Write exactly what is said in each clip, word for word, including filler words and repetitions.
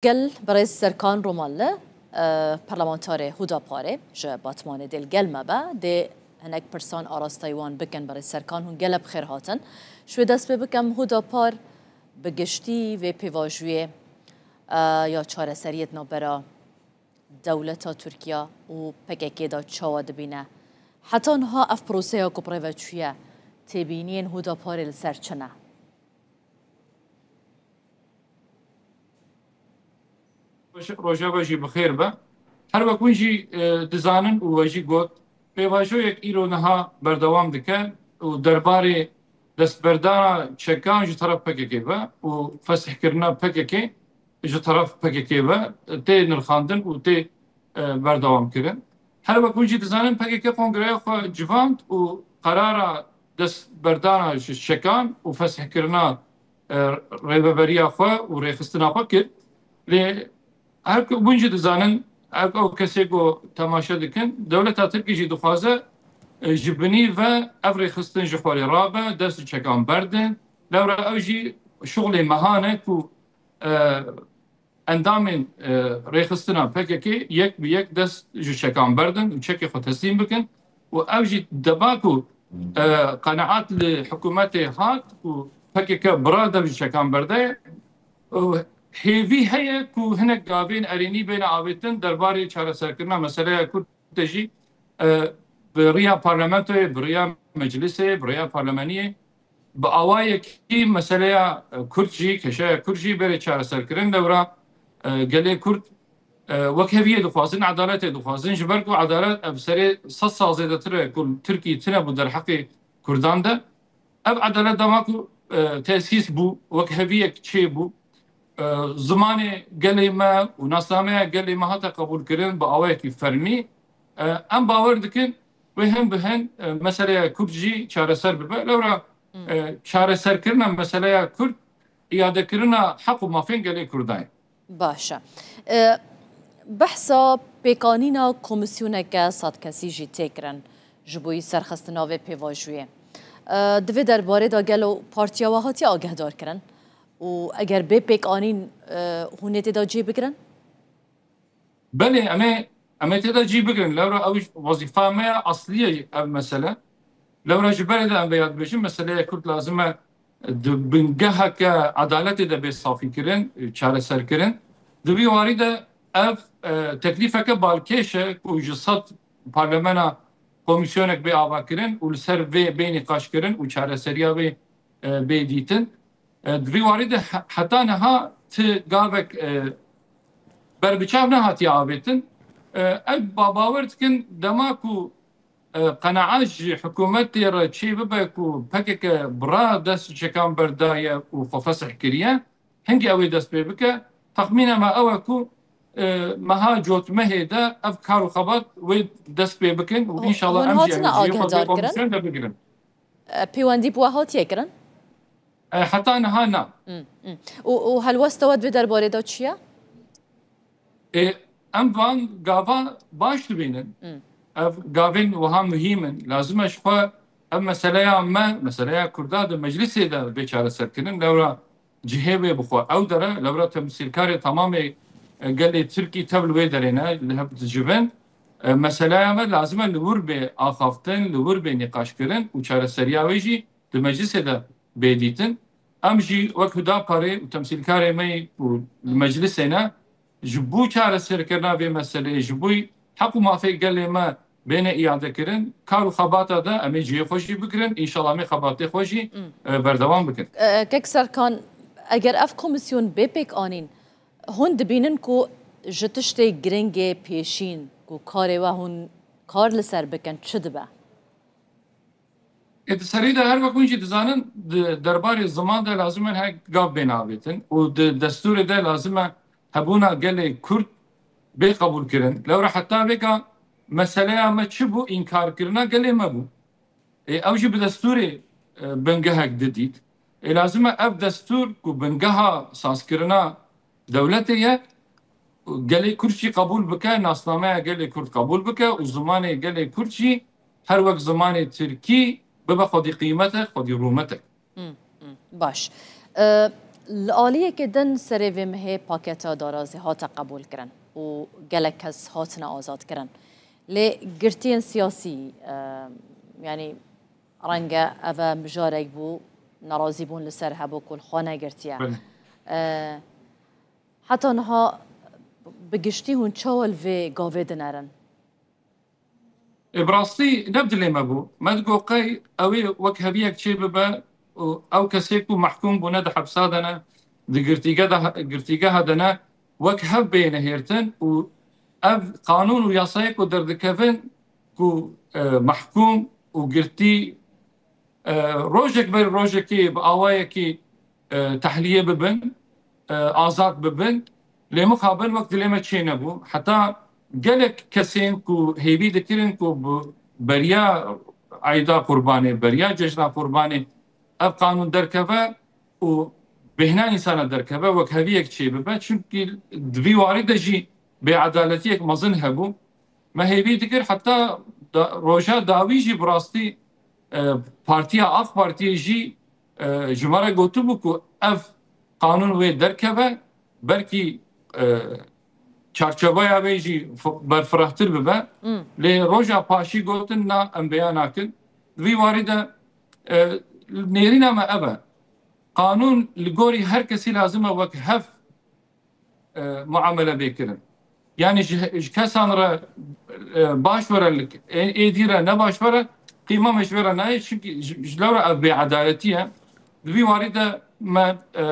Gel berêz Serkan Romanli, e, parlamentarê Hudaparê ji Batmanê dê li gel me be, dê hinek pirsan arastayî wan bikin. Berêz Serkan, hûn gelek bi xêr hatin. Ji wê dest pê bikim, Hudapar bi giştî vê pêvajoyê, e, ya çareseriyê di navbera dewleta Tirkiya û P K K de çawa dibîne? Heta niha ev proseya ku bi rê ve çûye, têbîniyên Hudaparê li ser çi ne? Roj-, roja we jî bi xêr be. Her wek hûn jî, e, dizanin û we jî got, pêvajoyek îro niha berdewam dike û derbarê destberdana çekan ji teref P K K ve û fesihkirina P K K ji teref P K K ve tê nirxandin û tê, e, berdewam kirin. Her wek hûn jî dizanin, P K K kongreya xwe civand û qerara destberdana ji çekan û fesihkirina, e, rêveberiya xwe û rêxistina xwe kir. Lê her ku hûn jî dizanin, ev, ew kesê ku temaşe dikin, dewleta Tirkî jî dixwaze, e, ji binî ve ev rêxistin ji xwe lê rabe, dest ji çekan berdin. Lewra ew jî şuxlê mehan e ku, e, endamên, e, rêxistina P K K yek bi yek dest ji çekan berdin û çekê xwe teslîm bikin. Û ev jî dema ku, e, qenaet li hikûmetê hat ku P K K bira dev ji çekan berde, û hêvî heye ku hinek gavên erênî bêne avêtin derbarê çareserkirina meseleya Kurd de jî, e, bi riya parlamentoyê, bi riya meclisê, bi riya parlemeniyê, bi awayekî meseleya, e, Kurd jî, keşeya Kurd jî bêre çareserkirin. Lewra, e, gelê Kurd, e, wekheviyê dixwazin, edaletê dixwazin. Ji ber ku edalet ev serê sed sal zêdetir e ku Tirkî tine bû derheqê Kurdan de. Ev edalet dema ku, e, tesîs bû, wekheviyek çêbû, e, zimanê gelê me û nasnameya gelê me hate qebûlkirin bi awayekî fermî. E, em bawer dikin wê hin bi hin, e, meseleya Kurd jî çareser bibe. Lewra, e, çareserkirina meseleya Kurd, îadekirina heq û mafên gelê Kurdan ye. Baş e. E, behsa pêkanîna komîsyoneke sed kesî jî tê kirin ji bo yî serxistina vê pêvajoyê. E, di vê derbarê de gelo partiya we hatiye agehdarkirin? Û eger bê pêkanîn, e, hûn ê tê de cî bigirin? Belê, em ê, em ê tê de cî bigirin. Lewra ew wezîfa me ya aslî ye ev mesele. Lewra ji berê de em vê ya dibêjin, meseleya Kurd lazim e di bingeheke edaletê de bê safîkirin, çareserkirin. Di vî warî de ev, e, teklîfeke balkêş e ku ji sed parlamena komîsyonek bê avakirin û li ser vê bê nîqaşkirin û çareseriya vê, e, bê dîtin. E, di vî warî de he-, heta niha ti gavek, e, berbiçav nehatiye avêtin. E, ev ba-, bawer dikin dema ku, e, qenaet ji hikûmetê re çê bibe ku P K K bira dest çekan berdaye û xwe fesih kiriye, hingî ew ê dest pê bike. Texmîna me ew e ku, e, meha cotmehê de ev kar û xebat wê dest pê bikin û Hû-, înşallah hûn em jî em hatine ê cihê xwe vê agahdarkirin? Komîsyon de bigirin. E, pêwendî bi we hatiye kirin? E, heta niha na. Hmm, hmm. Û, û helwesta we di vê derbarê de çi ye? E, em van gava baş dibînin. Hmm. Ev gavên wiha muhîm in. Lazim e ji xwe ev meseleya me, meseleya Kurda di meclisê de bê çareserkirin. Lewra cihê wê bi xwe ew dere, lewra temsîlkarê tamamê, e, gelê Tirkî tev li wê derê ne, li hev dicivin. E, meseleya me lazim e li wir bê axaftin, li wir bê nîqaşkirin û çareseriya wê jî di meclisê de bê dîtin. Em jî wek Hudaparê û temsîlkarê me û li meclisê ne ji bo çareserkirina vê meseleyê, ji bo heq û mafê gelê me bêne îade kirin, kar û xebata de em ê cihê xwe jî bigirin. Înşallah em ê xebatê xwe jî, Hmm. e, berdewam bikin. E, Kek Serkan, eger ev komîsyon bê pêk anîn, hûn dibînin ku ji tiştê girîngê pêşîn ku karê we hûn kar li ser bikin çi dibe? Ê, di serî de her wek hûn jî dizanin, di derbarê ziman de lazim e her gav bên avêtin û di destûrê de lazim e hebûna gelê Kurd bê qebûlkirin. Lewra heta vêga meseleya me çi bû? Înkarkirina gelê me bû. Ê, ew jî bi destûrê, e, bingehek didît. Ê, lazim e ev destûr ku bingeha sazkirina dewletê ye, gelê Kurd jî qebûl bike, nasnameya gelê Kurd qebûl bike û zimanê gelê Kurd jî her wek zimanê Tirkî bibe xwedî qîmetek, xwedî rûmetek. Hmm, hmm, baş. E, Li aliyekê din serê vê mehê paketa darazê hate qebûlkirin û gelek kes hatine azadkirin. Lê girtiyên siyasî, e, yanî renge eve mijarek bû, nerazîbûn li ser hebû ku li xwe negirtiye. Belê. E, heta niha bi giştî hûn çawa li vê gavê dinerin? Ê, bi rastî ne bi dilê me bû. Me digot qey ew ê wek heviyek çê bibe û ew kesê ku mehkûm bûne di hepsa de ne, di girtîge de, girtîgeha de ne, wek hev bêne hêrtin û ev qanûn û yasayê ku derdikevin ku, e, mehkûm û girtî, e, rojek ber rojekê bi awayekî, e, tehliyê bibin, e, azad bibin. Lê mixabin wek dilê me çê nebû. Heta gelek kesên ku hêvî dikirin ku bi beriya Eyda Qurbanê, beriya Cejna Qurbanê ev qanûn derkeve û bêhna însana derkeve, wek heviyek çê bibe. Çimkî di vî warî de jî bêedaletiyek mezin hebû. Me hêvî dikir heta da, roja dawî jî bi rastî, e, Partiya AK Partiyê jî, e, ji me re gotibû ku ev qanûn wê derkeve, belkî, e, çarçoveya wê jî f-, berfirehtir bibe. Hmm. Lê roja paşî gotin na, em vêya nakin. Di vî warî de, e, nêrîna me ev e. Qanûn li gorî her kesî lazim e wek hev, e, muamele bê kirin. Yanî ji, ji kesan re, e, baş were, li ê-, êdî re ne baş were, qîma me ji vê re nayê, çimkî ji, ji lewra ev bêedaletî ye. Di vî warî de me, e,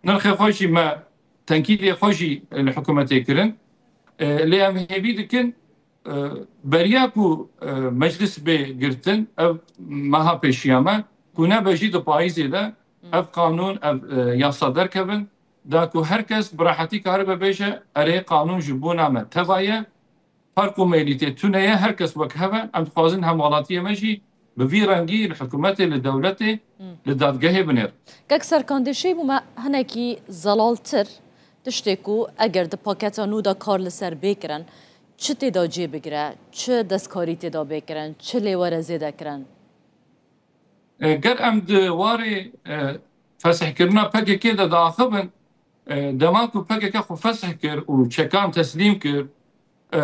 nirxê xwe jî, me tenkîdê xwe jî li hikûmetê kirin. E, lê em hêvî dikin, e, beriya ku, e, meclis bê girtin, ev meha pêşiya me, ku nebe jî di payîzê de ev qanûn, ev, e, yasa derkevin, da ku her kes bi rehetî karibe bêje, erê, qanûn ji bona me teva ye, ferq û meylîtê tune ye, her kes wek hev e, em dixwazin hemwelatiyê me jî bi vî rengî li hikûmetê, li dewletê, Hmm. li dadgehê binêr. Kek Serkan, dê şêy bû me hinekî zelaltir tiştê ku eger di paketa nû de kar li ser bê kirin, çi tê de cê bigire, çi destkarî tê de bê kirin, çi lê were zêde kirin? E, ger em di warê, e, fesihkirina P K K de diaxivin, e, dema ku P K K xwe fesih kir û çekan teslîm kir, e,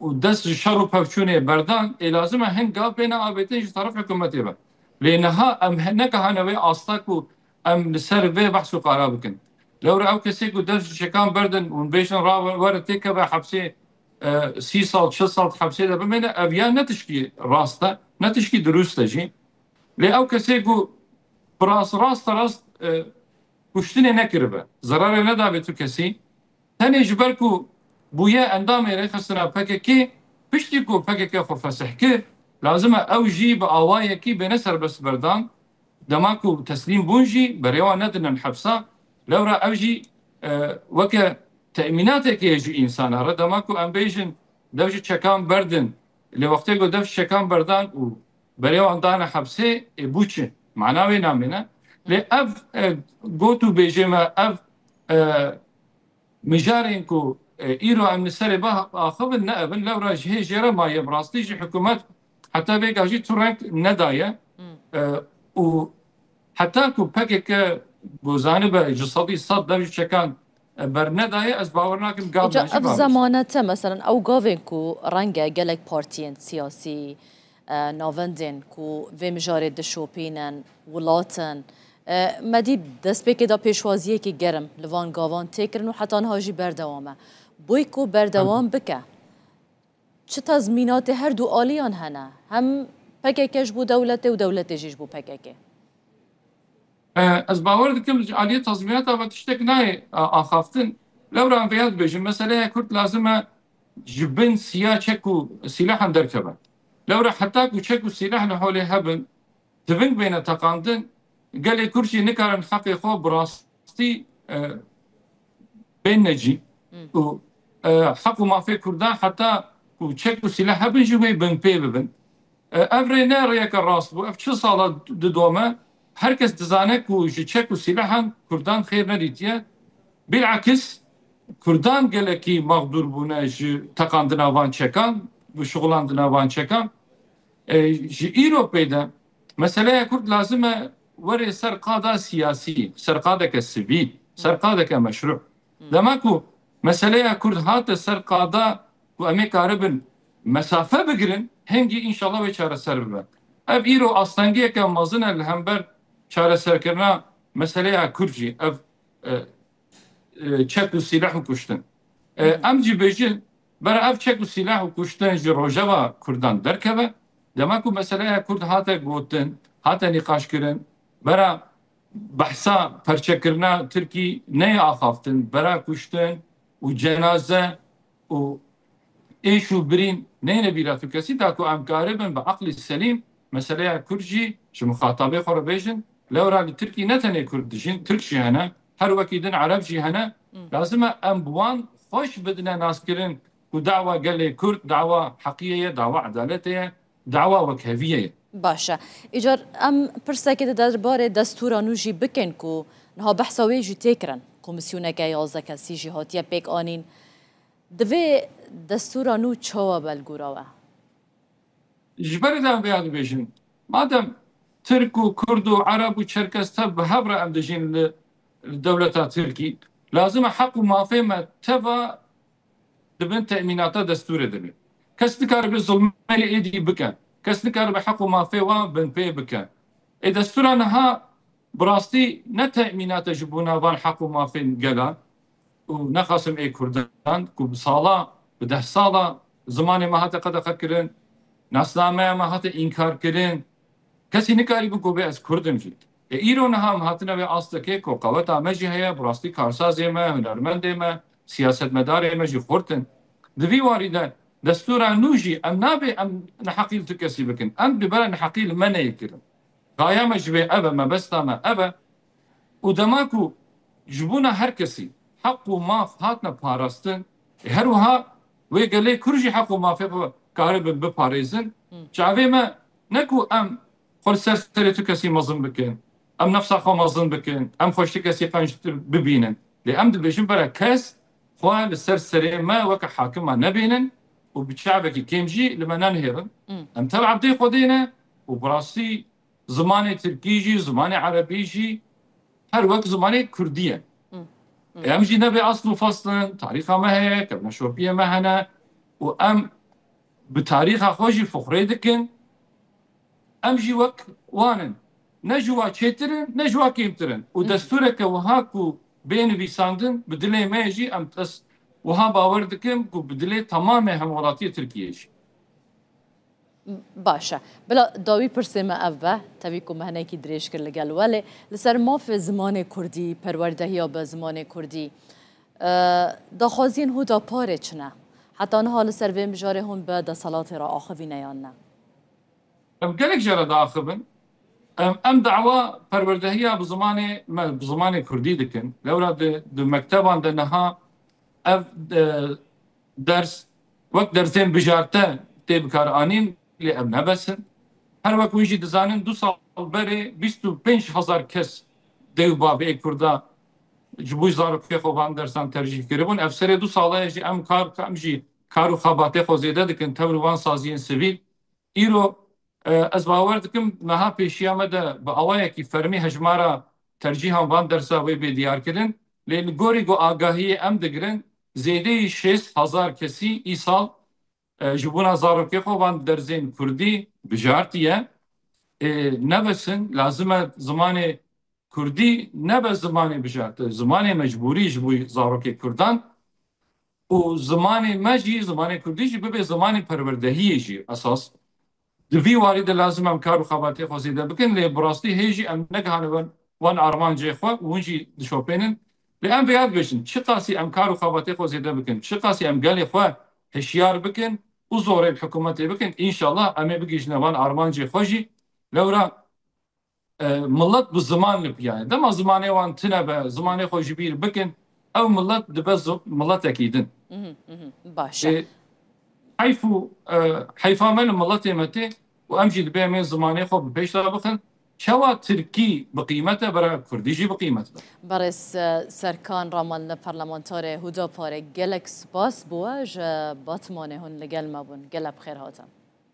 û dest ji şer û pevçûnê berdan, ê lazim e hin gav bêne avêtin ji teref hikûmetê ve. Lê niha em he-, negihane wê asta ku em li ser vê behs û qara bikin. Lewra ew kesê ku dest ji çekan berdin û bêjin ra were têkeve hepsê, e, sî sal, çil sal hepsê de bimêne, ev ya ne tişkî rast e, ne tişkî dirust e jî. Lê ew kesê ku bi rast, rast, rast, e, kuştinê nekiribe, zerarê nedabe tu kesî, tenê ji ber ku bûye endamê rêxistina P K K, piştî ku P K K xwe fesih kir, lazim e ew jî bi awayekî bêne serbest berdan. Dema ku teslîm bûn jî, berê wan nedinin hepsa. Lewra ev jî, e, weke temînatekê ye ji însana re. Dema ku em bêjin, dev ji çekan berdin, lê wextê ku dev ji çekan berdan û berê wan dane hepsê, ê, bû çi? Mana wê namêne. Lê ev, e, got û bêjê me, ev, e, mijarên ku, e, îro em li serê biaxivin, ne ev in. Lewra ji hê jê re maye, bi rastî jî hikûmet heta vêga jî tu reng nedaye. Hmm. E, û heta ku P K K ku zanibe ji sedî sed dev ji çekan, e, bernedaye, ez bawer nakim gav Îca me jî ev bawer. Zemanete, meselen, ew gavên ku renge gelek partiyên siyasî, e, navendên ku vê mijarê dişopînin, welat in, e, me dî destpêkê de pêşwaziyekî germ li van gavan tê kirin û heta niha jî berdewam e. Boy ku berdewam bike, çi tezmînatê her du aliyan hene? Hem P K K ji bo dewletê û dewletê jî ji bo P K K. E, ez bawer dikim ji aliyê tezmînata ve tiştek nayê, e, axaftin. Lewra em vêya dibêjin, meseleya Kurd lazim e ji bin siya çek û sîlehan derkeve. Lewra heta ku çek û sîleh li holê hebin, tiving bêne teqandin, gelê Kurd jî nikarin heqê xwe bi rastî, e, bên necî. Hmm. Û, e, heq û mafê Kurdan heta ku çek û sîleh hebin jî wê binpê bibin. E, ev rê ne rêyeke rast bû. Ev çil sala didome. Her kes dizane ku ji çek û sîlehan Kurdan xêr nedîtiye. Bilakis Kurdan gelekî mexdûr bûne ji teqandina van çekan, bi şixulandina van çekan. E, ji îro pê de meseleya Kurd lazim e were ser qada siyasî, ser qadeke sivîl, ser qadeke meşrû. Dema ku meseleya Kurd hate ser qada ku em ê karibin mesafe bigirin, hingî înşallah wê çareser bibe. Ev îro astengiyeke mezin e li hember çareserkirina meseleya Kurd jî. Ev, e, e, çek û sîleh û kuştin. E, Hı hı. Em jî bêjin, bera ev çek û sîleh û kuştin ji rojeva Kurdan derkeve, dema ku meseleya Kurd hate gotin, hate nîqaşkirin, bera behsa perçekirina Tirkî neyê axaftin, bera kuştin û cenaze û êş û birîn neyne bîra tu kesî, da ku em karibin bi aqlî selîm meseleya Kurd jî ji muxatabê xwe re bêjin, lewra li Tirkî ne tenê Kurd dijîn, Tirk jî hene, her wekî din Ereb jî hene. Lazim e em bi wan xweş bidine naskirin ku dawa gelê Kurd dawa heqiyê ye, dawa edaletê ye, dawa wekheviyê ye. Baş e. Îcar em pirsekê di derbarê destûra nû jî bikin ku niha behsa wê jî tê kirin. Komîsyoneke yazdeh kesî jî hatiye pêk anîn. Divê destûra nû çawa be li gora we? Ji berê de em vêya dibêjin. Madem Tirk û Kurd û Ereb û Çerkes tev bi hev re em dijîn li, li dewleta Tirkî, lazim e heq û mafê me teva di bin temînata destûrê de be. Kes nikaribe zulmê li êdî bike. Kes nikaribe heq û mafê wan binpê bike. Ê destûra niha bi rastî ne temînat e ji bona van heq û mafên gelan û nexasim ê Kurdan ku bi sala, bi deh sala zimanê me hate qedexe kirin, nasnameya me hate înkar kirin. Kesî nikarî bû ku bê ez Kurd im jî. Ê îro niha em hatine vê astekê ku qeweta me jî heye, bi rastî karsazê me, hunermendê me, siyasetmedarê me jî xurt in. Di vî warî de destûra nû jî em nabê em neheqî li tu kesî bikin. Em dibere neheqî li me neyê kirin. Gaye me ji vê ev e, mebesta me ev e. Û dema ku ji bona her kesî heq û maf hatine parastin, ê her wiha wê gelê Kurd jî heq û mafê xwe karibin biparêzin. Çavê me ne ku em xwe li ser serê tu kesî mezin bikin, em nefsa xwe mezin bikin, em xwe ji tu kesî qenc bibînin. Lê em dibêjin bere kes xwe li ser serê me weke hakima nebînin û bi çavekî kêm jî li me nenihêrin. Em tev ebdê Xwedê ne û bi rastî zimanê tirkî jî, zimanê erebî jî her wek zimanê kurdî ye. Hı. Hı. Em jî ne bê asl û fasl in, tarîxa me heye, kevneşopiyê me hene û em bi tarîxa xwe jî fixrê dikin. Em jî wek wan in. Ne ji wa çêtir in, ne ji wa kêmtir in. Û Hı. destûreke wiha ku bê nivîsandin, bi dilê me jî em ez wiha bawer dikim ku bi dilê temamê hemwelatiyê Tirkiyê jî. Baş e. Bila dawî pirsê me ev be, tevî ku me hinekî dirêj kir li gel we, lê li ser mafê zimanê kurdî, perwerdehiya bi zimanê kurdî, e, daxwaziyên Huda Parê çi ne? Heta niha li ser vê mijarê hûn bi desthilatê re axivîne yan ne? Em gelek jê re diaxivin. Em, em dawa perwerdehiya bi zimanê me, bi zimanê kurdî dikin. Lewra di, di mekteban de niha ev, e, ders wek dersên bijarte tê bikaranîn, lê ev ne bes in. Her wek hûn jî dizanin, du sal berê bîst û pênc hezar kes dê û bavê Kurda ji bo zarokê xwe van dersan tercîh kiribûn. Ev serê du sala ye jî em kar, em jî kar û xebatê xwe zêde dikin tevr wan saziyên sivîl. Îro, e, ez bawer dikim, meha pêşiya me de bi awayekî fermî hejmara tercîhan van dersa wê bê diyarkirin. Lê li gorî ku agahiyê em digirin, zêdeyî şêst hezar kesî îsal, e, ji bona zarokê xwe van dersên kurdî bijartiye. E, ne bes in, lazim e zimanê kurdî nebe zimanê bijarte, zimanê mecbûrî ji bo zarokê kurdan. Û zimanê me jî, zimanê kurdî jî bibe zimanê perwerdehiyê jî esas. Di vî warî de lazim em kar û xebatê xwe zêde bikin, lê bi rastî hê jî em negihane wan, wan armancê xwe û hûn jî dişopênin. Lê em vêya dibêjin, çiqasî em kar û xebatê xwe zêde bikin, çiqasî em gelê xwe hişyar bikin û zorê li hikûmetê bikin, înşallah em ê bigihîjine van armancê xwe jî. Lewra e, milet bi ziman li piya ye. Dema zimanê wan tune be, zimanê xwe ji bîr bikin, ew milet dibe zi-, miletekî din. Mhm, mhm. Baş e. E, heyf û, e, heyfa me li miletê me tê û em jî dibê em ê zimanê xwe bi pêş de bixin. Çawa tirkî bi qîmet e, bira kurdî jî bi qîmet be. Berêz, e, Serkan Raman li parlamentarê Huda Parê gelek spas bo we ji Batmanê hûn li gel me bûn. Gelek bi xêr hatin.